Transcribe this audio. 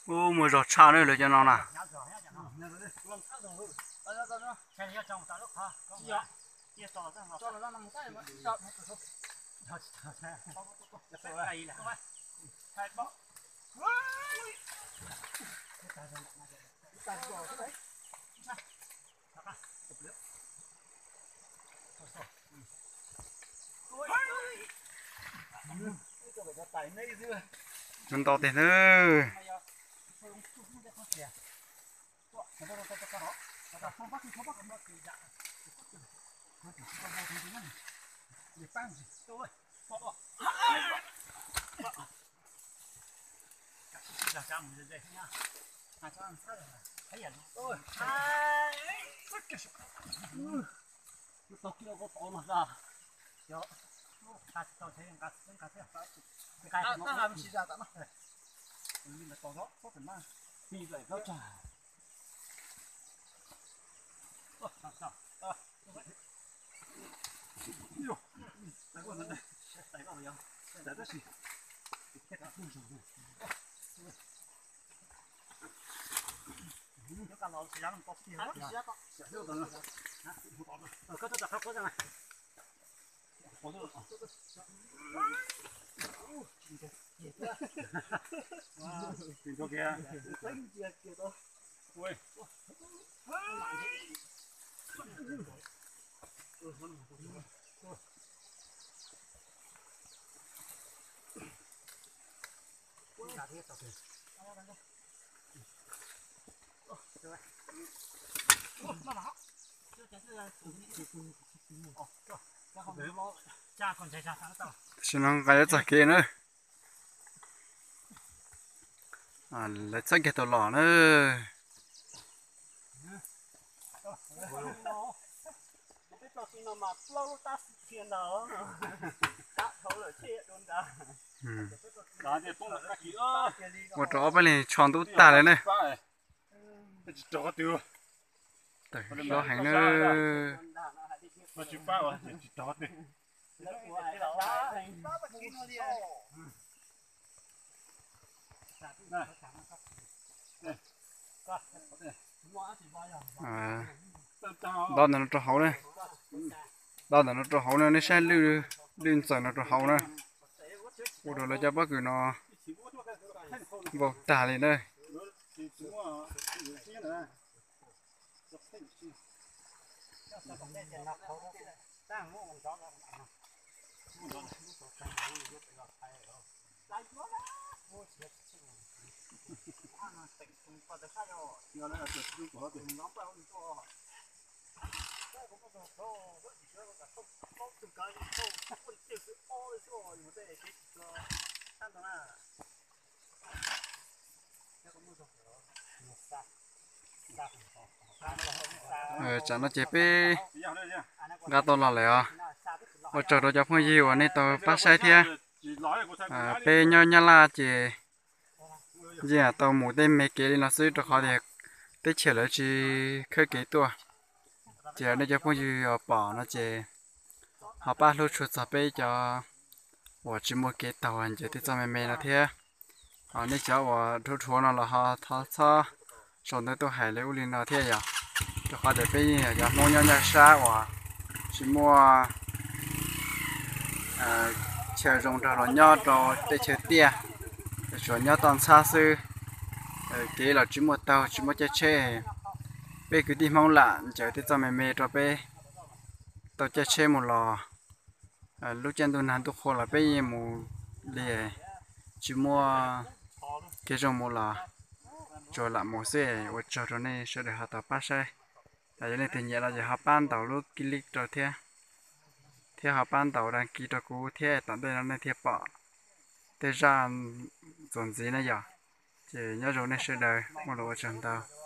Ub, muaj zog tshaj na lawv cov no na. Ntau tiag na. Tam sim no nqa yuav txoj kev na. Lawv txhawb kiag tau los na. Ua rau ob peb leeg tsho ntub tag li ne. Tawm hlob heev na. Dob ntawm no rau hauv na. Dob ntawm no rau hauv na, nej saib lwj, lwj ntxaws no rau hauv na. Ua rau lawv cov pob kws no vau tag li na. Tsam no ces peb nqa tau los lawm os. Ua tsaug rau cov phooj ywg uas nej tau pab saib thiab. Peb nyob Nyab Laj ces yeej tau mus tej me kev li no xwb rau qhov tias teb chaws lawv tsis khawb kev tuaj. Ces nej cov phooj ywg uas pom no ces ho pab hlub tshua txog peb cov uas tsis muaj kev taug ncaws tej txoj me me no thiab. Nej cov uas dhuav dhuav no los ho thov txhob sau ntawv tuaj hais li ub li no thiab yog, rau qhov tias peb yeej yog cov Hmoob nyob nyob sab uas tsis muaj chaw zoo nrog luag nyob rau tej chaw tiaj, tsuas nyob toj ntxhab xwb. Kev los tsis muaj taug tsis muaj caij tsheb. Peb kwv tij Hmoob lam ncaws tej txoj me me rau peb tau caij tsheb mus los. Lub caij ntuj nag ntuj qhua los peb yeej mus li, tsis muaj kev zoo mus los tsuas lam mus xwb. Ua tsaug rau nej sawv daws ho tau pab saib. Yog leej twg nyiam no ces ho pab ntaus lub kiv lib rau thiab, thiab ho pab ntaus dag kis rau kuv thiab tom ntej no nej thiaj pom tej zaj txuas ntxiv na yom. Ces nyob zoo nej sawv daws, muaj lus ua tsaug ntau.